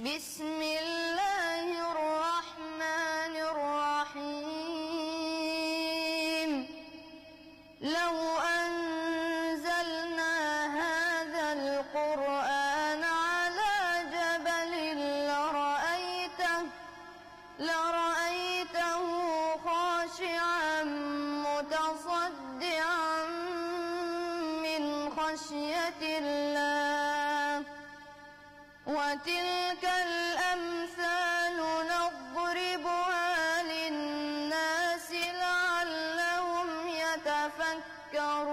بسم الله الرحمن الرحيم. لو أنزلنا هذا القرآن على جبل لرأيته خاشعا متصدعا من خشية الله. وتلك الأمثال نضربها للناس لعلهم يتفكرون.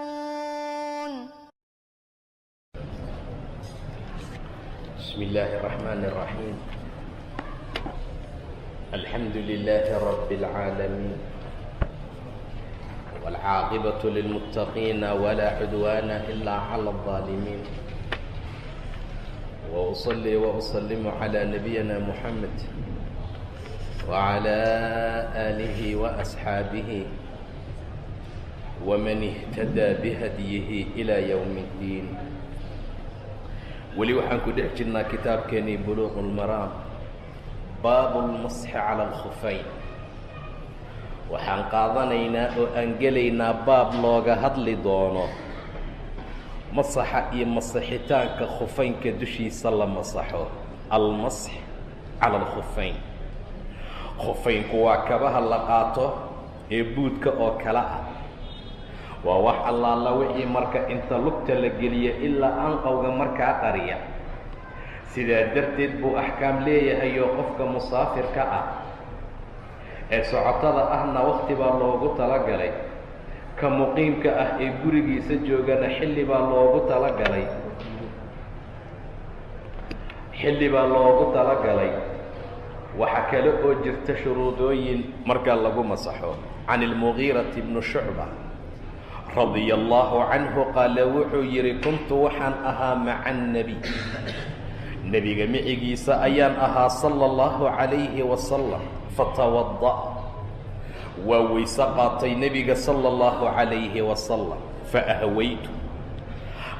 بسم الله الرحمن الرحيم. الحمد لله رب العالمين، والعاقبة للمتقين، ولا عدوان إلا على الظالمين، وأصلي وأسلم على نبينا محمد وعلى آله وأصحابه ومن اهتدى بهديه إلى يوم الدين. Weli waxaan ku dhex jirnaa kitaabkeenii Buluuq اlmaraam, baabu lmasxi cala alkhufayn. Waxaan qaadanaynaa oo aan gelaynaa baab looga hadli doono masaxa iyo masaxitaanka khufaynka dushiisa la masaxo, almasx cala alkhufayn. Khufaynku waa kabaha la qaato ee buudka oo kale ah. Waa wax allaala wixii marka inta lugta la geliya ilaa anqowga markaa qariya. Sidaa darteed buu axkaam leeyahayoo qofka musaafirka ah ee socotada ahna wakhti baa loogu talagalay, ka muqiimka ah ee gurigiisa joogana xilli baa loogu talagalay, xilli baa loogu talagalay. Waxaa kale oo jirta shuruudooyin marka lagu masaxo. Can ilmugiirati bni shucba radia allaahu canhu qaala, wuxuu yidhi: "Kuntu waxaan ahaa maca annebiy, nebiga micigiisa ayaan ahaa, sala allahu calayhi wasalam. Fatawada'a, waa weyse qaatay nebiga sala allahu calayhi wasalam. Faahwaytu,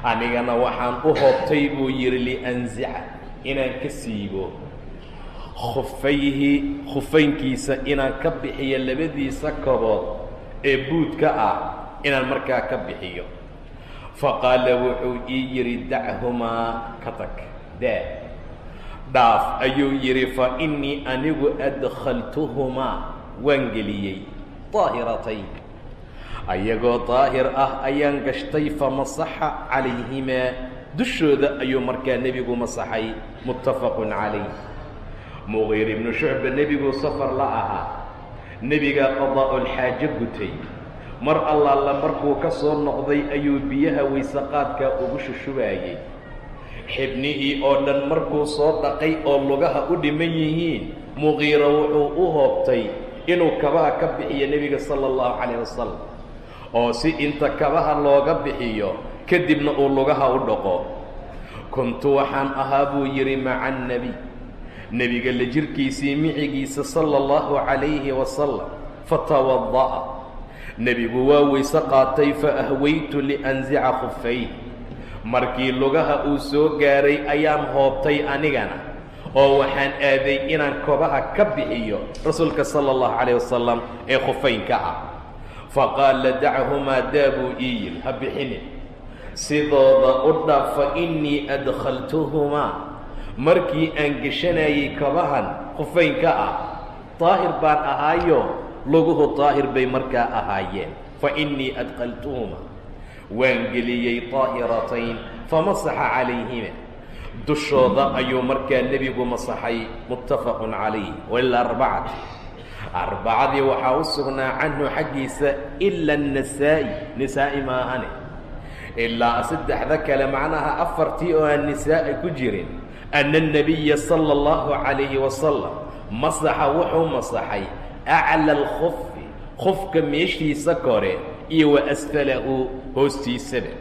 anigana waxaan u hoobtay," buu yidhi, "lianzica, inaan ka siibo, khufayhi, khufaynkiisa inaan ka bixiyo, labadiisa kabood ee buudka ah inaan markaa ka bixiyo. Faqaala, wuxuu ii yidhi: 'Dachumaa, ka tag, daa, dhaaf,' ayuu yidhi. 'Fa innii anigu adkhaltuhumaa, waan geliyey, daahiratayn, ayagoo daahir ah ayaan gashtay.' Famasaxa calayhimaa, dushooda ayuu markaa nebigu masaxay." Muttafaqun calayh. Muqiir ibnu Shucba nebiguu safar la ahaa. Nebigaa qadaa'ulxaajo gutay. Mar allaala markuu ka soo noqday ayuu biyaha waysaqaadka ugu shushubaayey xibnihii oo dhan. Markuu soo dhaqay oo lugaha u dhiman yihiin, Muqiira wuxuu u hoobtay inuu kabaha ka bixiyo nebiga sala allahu calayh wasalam, oo si inta kabaha looga bixiyo kadibna uu lugaha u dhaqo. "Kuntu waxaan ahaa," buu yidhi, "maca annebiy, nebiga la jirkiisii, micigiisa, sala allahu calayhi wasalam. Fatawada'a, nebigu waa weyse qaatay. Fa ahwaytu lianzica khufayh, markii lugaha uu soo gaaray ayaan hoobtay anigana oo waxaan aaday inaan kobaha ka bixiyo rasuulka sala allahu calayh wasalam ee khufaynka ah. Faqaala: 'Dachumaa, daa,' buu ii yidhi, 'ha bixinin, sidooda u dhaaf. Fa innii adkhaltuhumaa, markii aan geshanayay kabahan khufaynka ah daahir baan ahaayo, luguhu daahir bay markaa ahaayeen. Fa innii adkhaltuhumaa, waan geliyey, daahiratayn.' Famasaxa calayhima, dushooda ayuu markaa nebigu masaxay." Muttafaqun calayh. Walarbacati, arbacadii waxaa u sugnaa, canhu, xaggiisa, ila anasaa'i, nisaa'i maahane, ilaa saddexda kale, macnaha afartii oo aan nisaa'i ku jirin, ana الnabiya sala اllahu calayhi wasalam masaxa, wuxuu masaxay, acla alkhufi, khufka meeshiisa kore, iyo wa asfalahu, hoostiisaba.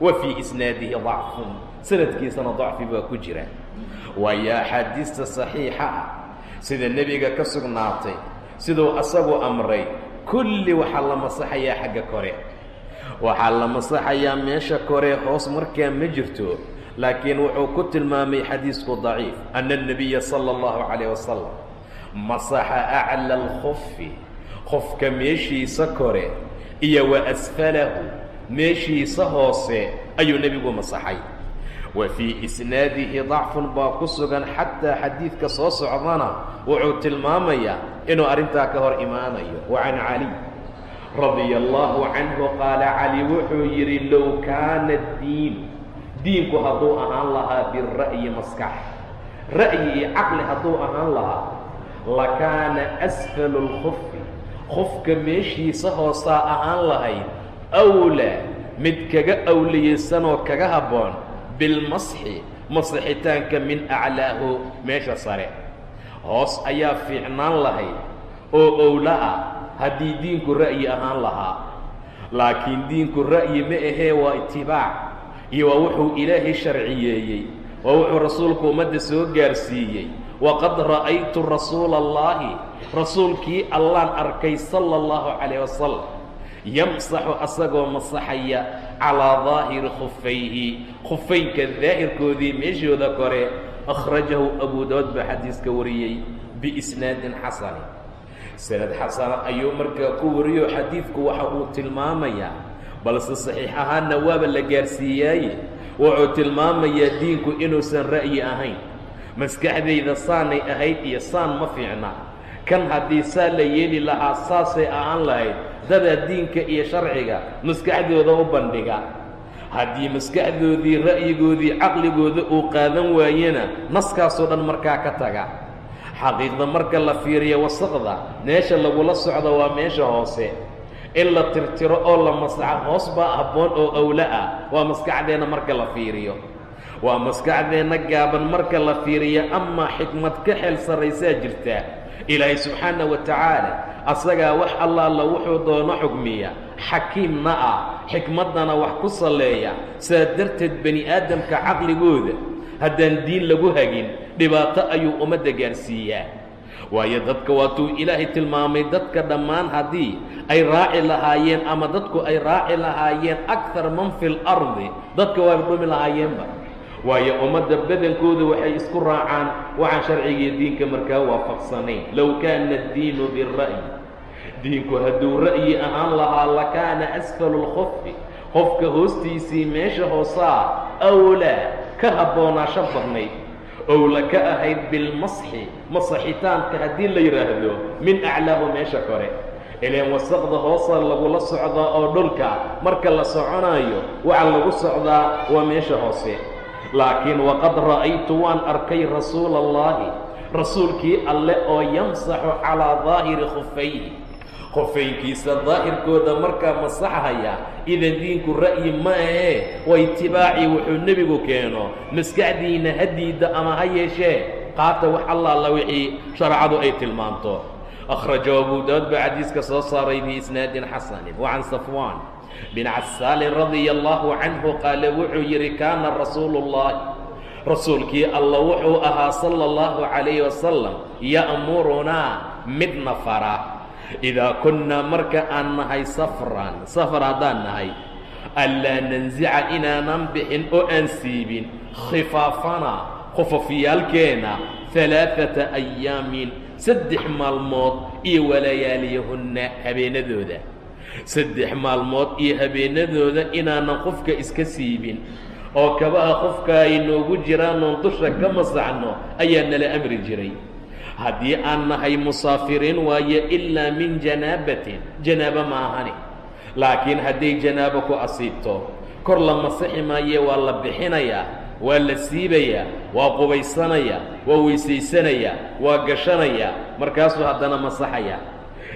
Wa fii isnaadihi dacfun, sanadkiisana dacfi baa ku jira. Waayo axaadiista saxiixa ah sida nebiga ka sugnaatay, siduu asagu amray, kulli waxaa la masaxayaa xagga kore, waxaa la masaxayaa meesha kore, hoos markaa ma jirto. Laakiin wuxuu ku tilmaamay xadiisku daciif. Ana الnabiya salى اllahu calayh wasalam masaxa aclى اlkhufi, qofka meeshiisa kore, iyo wa asfalahu, meeshiisa hoose ayuu nebigu masaxay. Wa fii isnaadihi dacfun baa ku sugan. Xataa xadiidka soo socdana wuxuu tilmaamayaa inuu arrintaa ka hor imaanayo. Wa can Caliy radia allaahu canhu qaala, Cali wuxuu yidhi: "Low kaana addiinu, diinku hadduu ahaan lahaa, bira'yi, maskax, ra'yi iyo caqli hadduu ahaan lahaa, lakaana asfalu lkhufi, khufka meeshiisa hoosaa ahaan lahayd, awlaa, mid kaga awliyeysanoo kaga habboon, bilmasxi, masixitaanka, min aclaahu, meesha sare. Hoos ayaa fiicnaan lahayd oo owla ah haddii diinku ra'yi ahaan lahaa. Laakiin diinku ra'yi ma ahee, waa itibaac iyo waa wuxuu Ilaahay sharciyeeyey, waa wuxuu Rasuulku ummadda soo gaarsiiyey. Waqad ra'aytu rasuula Allaahi, Rasuulkii Allaan arkay, sala allahu calayh wasalam, yamsaxu, asagoo masaxaya, calaa daahiri khufayhi, khufaynka daahirkoodii, meeshooda kore." Akhrajahu Abu Daawud baa xadiiska wariyey biisnaadin xasani, sanad xasana ayuu markaa ku wariyo. Xadiidku waxa uu tilmaamayaa, balse saxiix ahaanna waaba la gaarsiiyaaye, wuxuu tilmaamayaa diinku inuusan ra'yi ahayn. Maskaxdayda saanay ahayd iyo saan ma fiicna, kan haddii saa la yeeli lahaa saasay ahaan lahayd. Dadaa diinka iyo sharciga maskaxdooda u bandhiga. Haddii maskaxdoodii, ra'yigoodii, caqligooda uu qaadan waayena, naskaasoo dhan markaa ka taga. Xaqiiqda marka la fiiriyo, wasaqda meesha lagula socdo waa meesha hoose. In la tirtiro oo la masaxo hoos baa habboon oo awlo ah. Waa maskaxdeenna marka la fiiriyo, waa maskaxdeenna gaaban marka la fiiriyo. Amaa xikmad ka xeel sarraysaa jirtaa. Ilaahay subxaana wa tacaala asagaa wax allaala wuxuu doono xugmiya, xakiimna ah, xikmaddana wax ku salleeya. Saa darteed bani aadamka caqligooda haddaan diin lagu hagin, dhibaato ayuu ummadda gaarsiiyaa. Waayo, dadka waatuu Ilaahay tilmaamay, dadka dhammaan haddii ay raaci lahaayeen ama dadku ay raaci lahaayeen akthar man fi lardi, dadka waa dhumi lahaayeenba. Waayo, ummadda badankooda waxay isku raacaan waxaan sharcigiiyo diinka markaa waafaqsanayn. Low kaana addiinu bira'yi, diinku hadduu ra'yi ahaan lahaa, lakaana asfalu lkhufi, qofka hoostiisii, meesha hoosaa, awlaa, ka habboonaasho badnayd, owla ka ahayd, bilmasxi, masaxitaanka haddii la yidhaahdo, min aclaahu, meesha kore. Ileen wasaqda hoosa lagula socdaa oo dhulka marka la soconaayo waxa lagu socdaa waa meesha hoose. Laakiin waqad ra'aytu, waan arkay, rasuula Allaahi, Rasuulkii Alle oo, yamsaxu calaa daahiri khufayhi, khufaynkiisa daahirkooda markaa masaxhaya. Idan diinku ra'yi ma ahee, waa itibaacii wuxuu nebigu keeno. Maskaxdiinna ha diidda ama ha yeeshee, qaata wax allaala wixii shareecadu ay tilmaanto. Akhrajahu Abu Daawud baa xadiiska soo saaray biisnaadin xasanin. Wa can Safwaan bin Casaalin radia allahu canhu qaale, wuxuu yidhi: "Kaana rasuulu اllahi, Rasuulkii Alla wuxuu ahaa, sala allahu calayhi wasalam, ya'murunaa, midna fara, idaa kunnaa, marka aan nahay, safran, safar haddaan nahay, anlaa nansica, inaanan bixin oo aan siibin, khifaafanaa, khufafyaalkeenna, alaaثata ayaamin, 3 maalmood, iyo walayaaliyahunna, habeenadooda. 3 maalmood iyo habeenadooda inaanan qofka iska siibin oo kabaha qofka ay noogu jiraan oon dusha ka masaxno ayaa nala amri jiray haddii aan nahay musaafiriin waaye, ilaa min janaabatin, janaabo maahani. Laakiin hadday janaabo ku asiibto, kor la masixi maaye, waa la bixinayaa, waa la siibayaa, waa qubaysanayaa, waa weysaysanayaa, waa gashanayaa, markaasuu haddana masaxaya.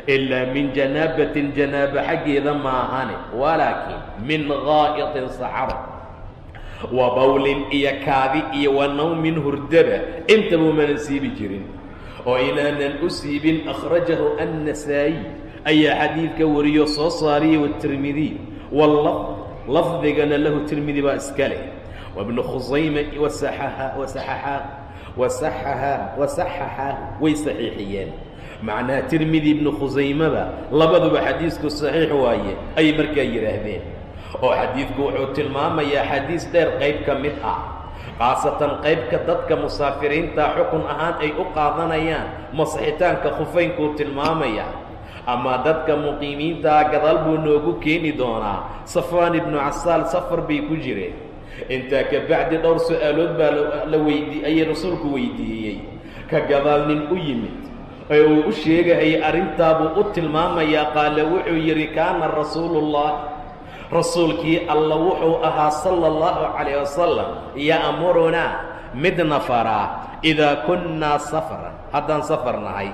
Ilaa min janaabatin, janaabo xaggeeda maahane, walaakin min gaa'itin, saxaro, wa bawlin, iyo kaadi, iyo wa nawmin, hurdaba, intaba umanan siibi jirin oo inaanan u siibin." Akhrajahu Annasaa'iy ayaa xadiidka wariyo soo saariyey, waTirmidiy, wallafd, lafdigana, lahu, Tirmidi baa iska leh, wabnu Khusayma, wasaxaxaahu, way saxiixiyeen. Macnaha Tirmidi, Ibnu Khusaymaba, labaduba xadiisku saxiix waaye ayay markaa yidhaahdeen. Oo xadiidku wuxuu tilmaamayaa xadiis dheer qayb ka mid ah. Khaasatan qaybka dadka musaafiriinta xukun ahaan ay u qaadanayaan masixitaanka khufaynkuu tilmaamaya. Ama dadka muqiimiintaa gadaal buu noogu keeni doonaa. Safwaan ibnu Casaal safar bay ku jireen. Intaa ka bacdi dhowr su-aalood baa la weydii ayay rasuulku weydiiyey. Ka gadaal nin u yimid ee uu u sheegahayay arrintaabuu u tilmaamayaa. Qaale wuxuu yidhi: "Kaana rasuulullah," rasuulkii Alla wuxuu ahaa, "sala allahu calayh wasalam, ya'murunaa," midna faraa, "idaa kunnaa safaran," haddaan safar nahay,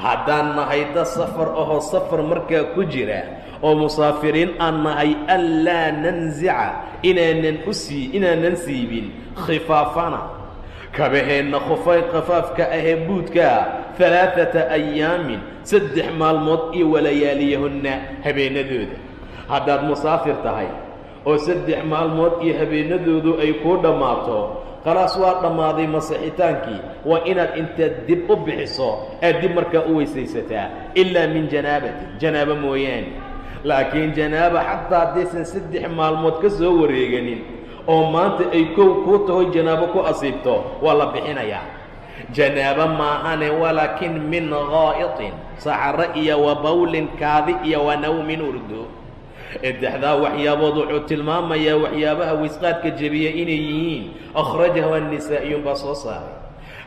haddaan nahay dad safar ahoo safar markaa ku jira oo musaafiriin aan nahay, "anlaa nansica," inaanan u sii inaanan siibin, "khifaafana," kabaheenna khufay khafaafka ahee buudkaa, "halaaثata ayaamin," 3 maalmood, iyo "walayaaliyahunna," habeenadooda. Haddaad musaafir tahay oo 3 maalmood iyo habeenadoodu ay kuu dhammaato, khalaas, waa dhammaaday masixitaankii. Waa inaad intaad dib u bixiso aad dib markaa u weysaysataa, ilaa min janaabatin, janaabo mooyaane. Laakiin janaaba xataa haddaysan 3 maalmood ka soo wareeganin oo maanta ay kow kuu taho janaabo ku asiibto, waa la bixinayaa. Janaabo maahane, walaakin min gaa'itin, saxaro, iyo wa bawlin, kaadi, iyo wa nawmin, urdo. Saddexdaa waxyaabood wuxuu tilmaamayaa waxyaabaha wisqaadka jebiya inay yihiin. Akhrajahu annisaa'iyun baa soo saaray,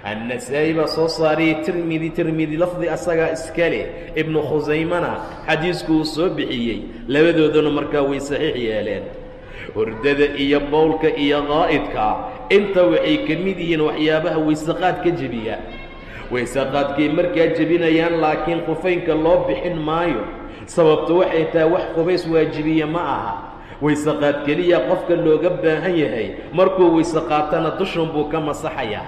Annasaa'i baa soo saarayay, Tirmidi, Tirmidi lafdi asagaa iska leh, Ibnu Khusaymana xadiisku uu soo bixiyey. Labadooduna markaa way saxiix yeeleen. Hurdada iyo bowlka iyo qaa'idka inta waxay ka mid yihiin waxyaabaha waysaqaadka jebiya. Waysaqaadkay markaa jebinayaan, laakiin qufaynka loo bixin maayo. Sababtu waxay tahay wax qubays waajibiya ma aha. Waysaqaad keliya qofka looga baahan yahay, markuu waysaqaatana dushun buu ka masaxayaa.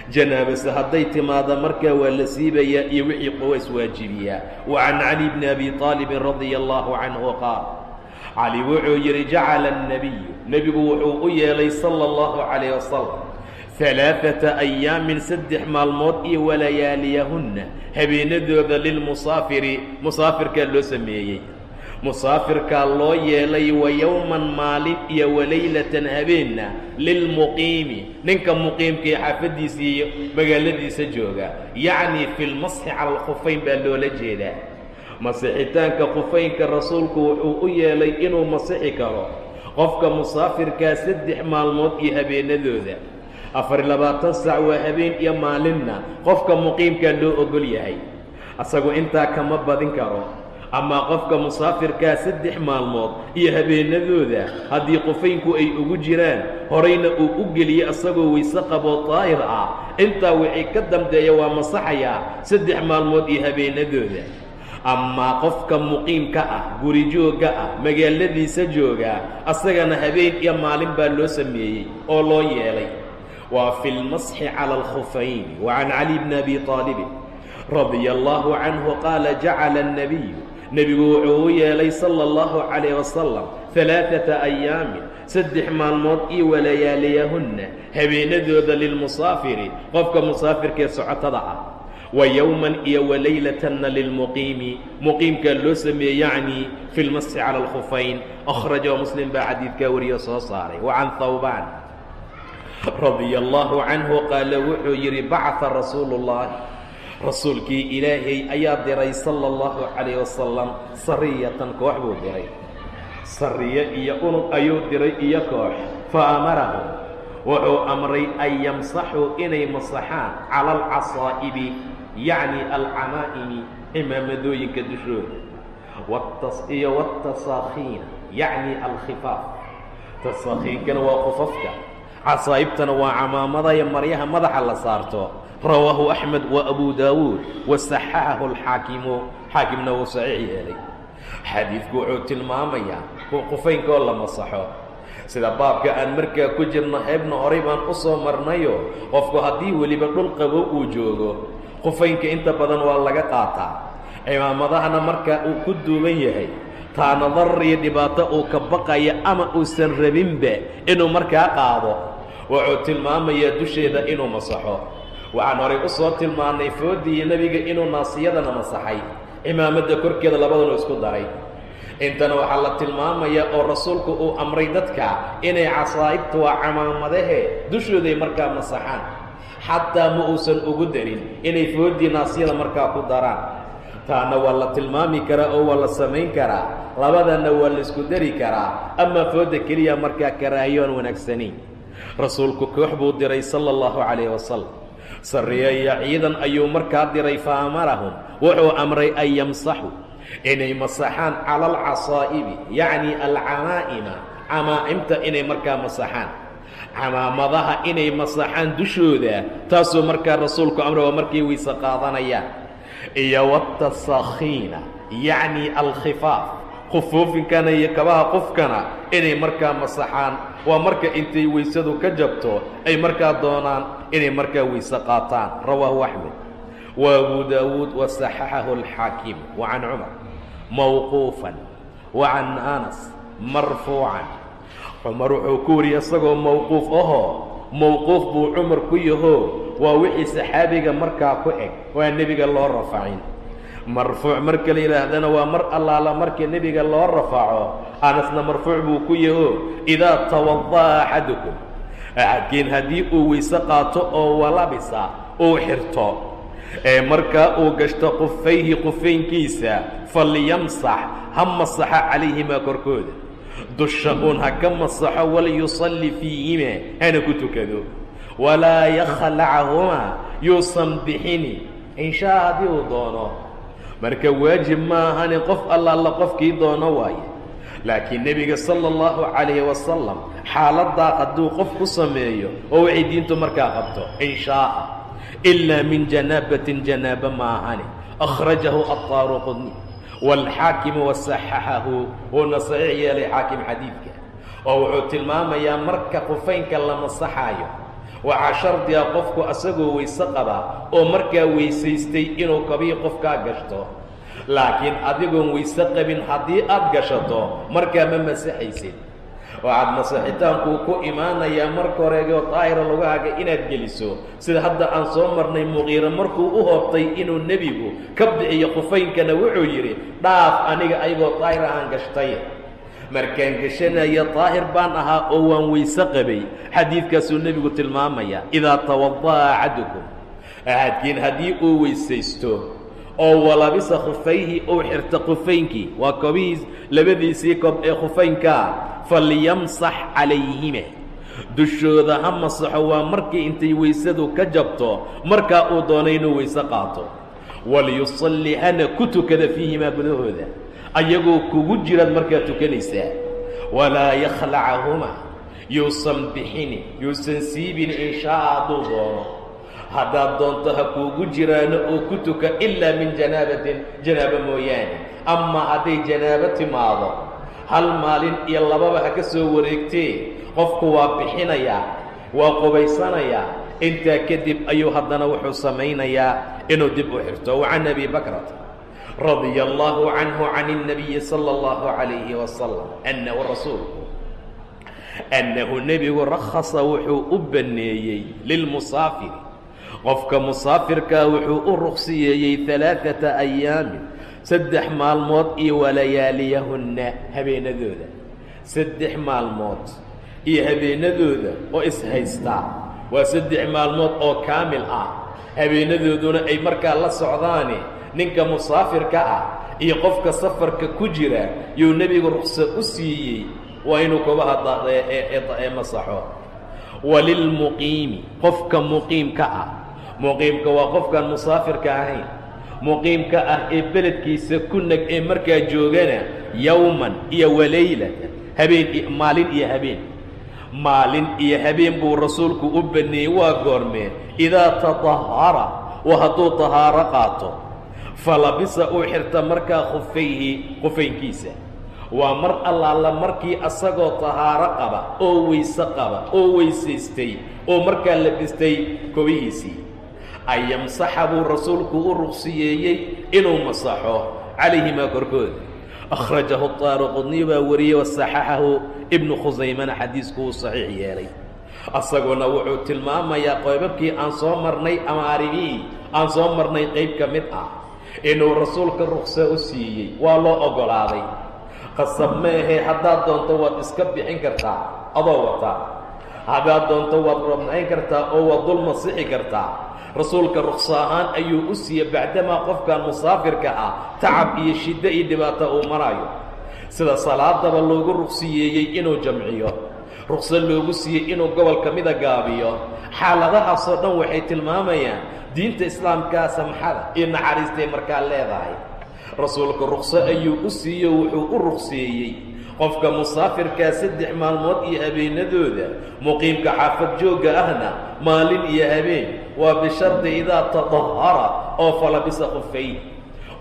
Janaabase hadday timaado markaa waa la siibayaa iyo wixii qubays waajibiyaa. Wa can Cali bni Abi Aalibin radia allahu canhu qaal, Cali wuxuu yidhi: "Jacala الnabiyu," nebigu wuxuu u yeelay, "sala allahu calayh wasalam, halaaثata ayaamin," 3 maalmood, iyo "walayaaliyahunna," habeenadooda, "lilmusaafiri," musaafirkaa loo sameeyey, musaafirkaa loo yeelay, "wa yowman," maalin, iyo "walaylatan," habeenna, "lilmuqiimi," ninka muqiimka ee xaafaddiisa iyo magaaladiisa jooga. Yacni fi lmasxi cala alkhufayn baa loola jeedaa. Masixitaanka khufaynka rasuulku wuxuu u yeelay inuu masixi karo qofka musaafirkaa 3 maalmood iyo habeenadooda. 24 saac waa habeen iyo maalinna qofka muqiimkaa loo ogol yahay, asagu intaa kama badin karo. Amaa qofka musaafirkaa 3 maalmood iyo habeenadooda haddii qufaynku ay ugu jiraan, horayna uu u geliyey asagoo weyse qaboo daahir ah, intaa wixii ka dambeeya waa masaxayaa 3 maalmood iyo habeenadooda. Amaa qofka muqiimka ah, guri joogga ah, magaaladiisa jooga, asagana habeen iyo maalin baa loo sameeyey oo loo yeelay. Waa fi lmasxi cala alkhufayni. Wa can Cali bni Abi Aalibin radia allahu canhu qaala: "Jacala الnabiyu," nebigu wuxuu u yeelay, "sala allahu calayh wasalam, halaaثata ayaamin," 3 maalmood, iyo "walayaaliyahunna," habeenadooda, "lilmusaafiri," qofka musaafirkaee socotada ah, "wa yowman" iyo "walaylatanna" "lilmuqiimi," muqiimkaa loo sameeyey, yacni fi lmasxi cala alkhufayn. Akhrajahu Muslim baa xadiidkaa wariyo soo saaray. Wa can Thawbaan radia allahu canhu qaala wuxuu yidhi: "Bacaa rasuulu اllahi," rasuulkii Ilaahay ayaa diray, "sala allahu calayh wasalam, sariyatan," koox buu diray, sariye iyo unug ayuu diray iyo koox. "Fa amarahum," wuxuu amray, "an yamsaxuu," inay masaxaan, "cala alcasaa'ibi," yacni alcamaa'imi, cimaamadooyinka dushooda, iyo "watasaakhiina," yacni alkhifaaf. Tasaakhiinkana waa qufafka, casaa'ibtana waa camaamada iyo maryaha madaxa la saarto. Rawaahu Axmed wa Abu Daawuud wa saxaxahu alxaakimu, xaakimna wuu saxiix yeelay. Xadiidku wuxuu tilmaamayaa qufaynkoo la masaxo. Sida baabka aan markaa ku jirno heebna horay baan u soo marnayo, qofku haddii weliba dhul qabow uu joogo, qufaynka inta badan waa laga qaataa, cimaamadahana markaa uu ku duuban yahay, taana darar iyo dhibaato uu ka baqaya ama uusan rabinba inuu markaa qaado, wuxuu tilmaamayaa dusheeda inuu masaxo. Waxaan horay u soo tilmaannay foodiiyo nebiga inuu naasiyadana masaxay, cimaamadda korkeeda labadanu isku daray. Intana waxaa la tilmaamayaa oo rasuulku uu amray dadka inay casaa'ibta, waa camaamadahe, dushooday markaa masaxaan. Xataa ma uusan ugu darin inay fooddii naasyada markaa ku daraan. Taana waa la tilmaami karaa oo waa la samayn karaa, labadana waa laisku dari karaa. Amaa foodda keliya markaa karaahiyo aan wanaagsanayn. Rasuulku koox buu diray sala allahu calayhi wasalam, sariya iyo ciidan ayuu markaa diray. Fa amarahum, wuxuu amray, an yamsaxuu, inay masaxaan, cala alcasaa'ibi, yacni alcamaa'ima, camaa'imta inay markaa masaxaan, camaamadaha inay masaxaan dushooda. Taasuu markaa rasuulku amray, waa markay weyse qaadanayaan. Iyo watasakhiina, yacni alkhifaaf, khufuufinkana iyo kabaha qofkana inay markaa masaxaan. Waa marka intay weysadu ka jabto ay markaa doonaan inay markaa weyse qaataan. Rawaahu Axmed wa Abu Daawuud wa saxaxahu alxaakim. Wa can Cumar mawquufan wa can Anas marfuucan. Cumar wuxuu ku wariyey isagoo mawquuf ahoo, mawquuf buu Cumar ku yahoo, waa wixii saxaabiga markaa ku eg, waa nebiga loo rafacin. Marfuuc marka la yidhaahdana waa mar allaala marka nebiga loo rafaco. Anasna marfuuc buu ku yaho: idaa tawada'a axadukum, axadkiin haddii uu weyse qaato oo walabisa, uu xirto, ee markaa uu gashto, qufayhi, qufaynkiisa, falyamsax, ha masaxa, calayhimaa, korkooda, dusha uun ha ka masaxo, walyusalli fiihima, hana ku tukado, walaa yakhlacahumaa, yuusan bixini, in shaa, haddii uu doono. Marka waajib ma ahani, qof allaala qofkii doono waaye. Laakiin nebiga sala allahu calayhi wasalam xaaladdaa hadduu qof ku sameeyo oo waxay diintu markaa qabto, in shaaa, ilaa min janaabatin, janaaba ma ahani. Akhrajahu aلطaaruqudni wاlxaakimu wasaxaxahu, wuuna saxiix yeelay xaakim xadiidka. Oo wuxuu tilmaamayaa marka qufaynka la masaxaayo waxaa shardiga qofku asagoo weyse qaba oo markaa weysaystay inuu kabii qofkaa gashto. Laakiin adigoon weyse qabin haddii aad gashato, markaa ma masaxaysid. Waxaad masaxitaankuu ku imaanayaa marka horeegoo daahira lugahaaga inaad geliso, sida hadda aan soo marnay. Muqiiro markuu u hoobtay inuu nebigu ka bixiyo khufaynkana, wuxuu yidhi: "Dhaaf, aniga ayagoo daahir ahaan gashtay, markaan gashanaya daahir baan ahaa oo waan weyse qabay." Xadiidkaasuu nebigu tilmaamaya: idaa tawada'a axadukum, axadkiin haddii uu weysaysto oo walabisa khufayhi, uu xirta khufaynkii, waa kobihiis, labadiisii kob ee khufaynkaa, falyamsax calayhima, dushooda ha masaxo. Waa markii intay weysadu ka jabto markaa uu doonay inuu weyse qaato. Waliyusalli, hana ku tukada, fiihimaa, gudahooda, ayagoo kugu jiraad markaa tukanaysaa. Walaa yakhlacahumaa, yuusan bixinin, yuusan siibin, in shaaa, hadduu doono. Haddaad doonto ha kuugu jiraano oo ku tuka, ilaa min janaabatin, janaabo mooyaane. Amaa hadday janaabo timaado, hal maalin iyo lababa ha ka soo wareegtee, qofku waa bixinayaa, waa qubaysanayaa, intaa kadib ayuu haddana wuxuu samaynayaa inuu dib u xirto. Wa can Abi Bakrata radia allahu canhu can الnabiyi sala اllahu calayhi wasalam annahu, rasuulku, annahu, nebigu, rakhasa, wuxuu u banneeyey, lilmusaafiri, qofka musaafirkaa wuxuu u ruqsiyeeyey, alaaثata ayaamin, 3 maalmood, iyo walayaaliyahunna, habeenadooda. 3 maalmood iyo habeenadooda oo ishaystaa, waa 3 maalmood oo kaamil ah, habeenadooduna ay markaa la socdaane. Ninka musaafirka ah iyo qofka safarka ku jira yuu nebigu ruqso u siiyey, waa inuu kobaha ee masaxo. Walilmuqiimi, qofka muqiimka ah, muqiimka waa qofkaan musaafirka ahayn, muqiimka ah ee beledkiisa ku neg ee markaa joogana, yowman iyo walaylatan, habeen, maalin iyo habeen, maalin iyo habeen buu rasuulku u baneeyey. Waa goormee? Idaa tatahara, wa hadduu tahaaro qaato, falabisa, uu xirta markaa, khufayhi, qufaynkiisa. Waa mar allaala markii asagoo tahaaro qaba oo weyse qaba oo weysaystay oo markaa labistay kobihiisii, an yamsaxa buu rasuulku u ruqsiyeeyey inuu masaxo, calayhimaa, korkooda. Akhrajahu Daaraqudniy baa wariyey, wasaxaxahu Ibnu Khusaymana, xadiisku uu saxiix yeelay. Asaguna wuxuu tilmaamayaa qoybabkii aan soo marnay ama arrimihii aan soo marnay qayb ka mid ah inuu rasuulka ruqso u siiyey, waa loo oggolaaday. Qasab ma ahee, haddaad doonto waad iska bixin kartaa adoo wataa, haddaad doonto waad rabnayn kartaa oo waad dul masixi kartaa. Rasuulka rukso ahaan ayuu u siiyey bacdamaa qofkan musaafirka ah tacab iyo shiddo iyo dhibaato uu maraayo. Sida salaadaba loogu ruqsiyeeyey inuu jamciyo, ruqso loogu siiyey inuu gobol ka mida gaabiyo. Xaaladahaasoo dhan waxay tilmaamayaan diinta islaamkaa samxada iyo naxariistay markaa leedahay. Rasuulku ruqso ayuu u siiyo, wuxuu u ruqseeyey qofka musaafirkaa 3 maalmood iyo habeenadooda, muqiimka xaafad joogga ahna maalin iyo habeen. Waa bishardi idaa tadahara oo falabisa khuffayn,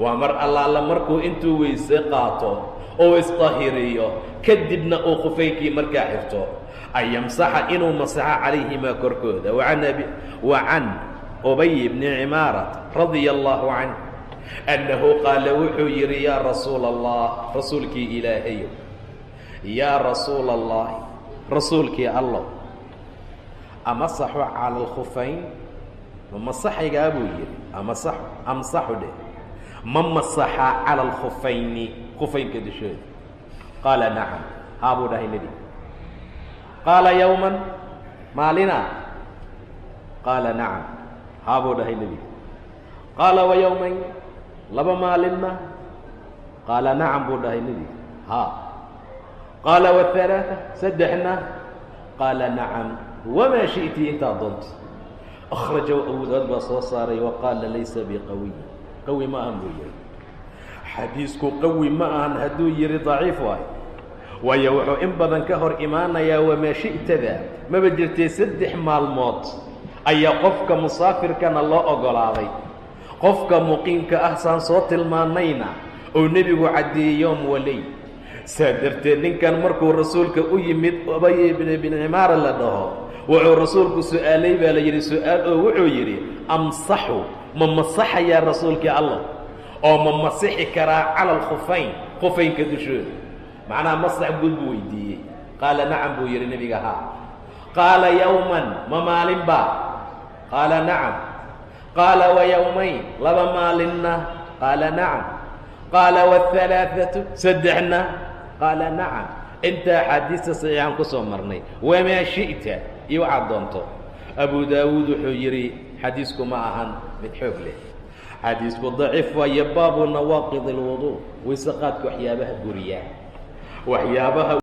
waa mar allaala markuu intuu weyse qaato oo isdahiriyo, kadibna uu khufaynkii markaa xirto, an yamsaxa, inuu masaxo, calayhimaa, korkooda. Wa can Ubay bni Cimaarat radia allaahu canh annahu qaala, wuxuu yidhi: "Yaa rasuula Allah, rasuulkii Ilaahayo, yaa rasuula Allahi, rasuulkii Allow, amasaxu cala alkhufayn?" Ma masaxaygaa buu yidhi. Amasaxu, amsaxu dheh, ma masaxaa, cala alkhufayni, khufaynka dushooda? Qaala: "Nacam." Haa buu dhahay nebiga. Qaala: "Yowman, maalina?" Qaala: "Nacam." Haa buu dhahay nebiga. Qaala: "Wa yowmayn, 2 maalinna?" Qaala: "Nacam" buu dhahay nebiga, haa. Qaala: "Wahalaaثa, saddexna?" Qaala: "Nacam, wamaa shi'ti, intaad doonto." Akhrajahu Abu Daawud baa soo saaray. Wa qaala: "Laysa biqawiy." Qawi ma ahan buu yihi xadiisku. Qawi ma ahan hadduu yihi, daciif waayo, waayo wuxuu in badan ka hor imaanayaa wamaa shi'tada. Maba jirtay 3 maalmood ayaa qofka musaafirkana loo ogolaaday, qofka muqiimka ah saan soo tilmaanayna oo nebigu caddeeyey yoom waleyl. Saa darteed ninkan markuu rasuulka u yimid, Ubay ibn bin Cimaara la dhaho, wuxuu rasuulku su-aalay baa la yidhi su-aal oo wuxuu yidhi: "Amsaxu, ma masaxayaa, rasuulkii Allah, oo ma masixi karaa, cala alkhufayn, khufaynka dushooda?" Macnaha masax guud buu weydiiyey. Qaala: "Nacam" buu yidhi nebiga, haa. Qaala: "Yowman, ma maalin ba?" Qaala: "Nacam." Qaala: "Wa yowmayn, 2 maalinna?" Qaala: "Nacam." Qaala: "Waalhalaaثatu, saddexna?" Qaala: "Nacam." Inta axaadiista saxiixaan ku soo marnay, wamaa shi'ta, iyo waxaad doonto. Abu Daawuud wuxuu yidhi: xadiisku ma ahan mid xoog leh, xadiisku daciif waayo. Baabu nawaaqid اlwudu, wayse qaadka waxyaabaha buriya, waxyaabaha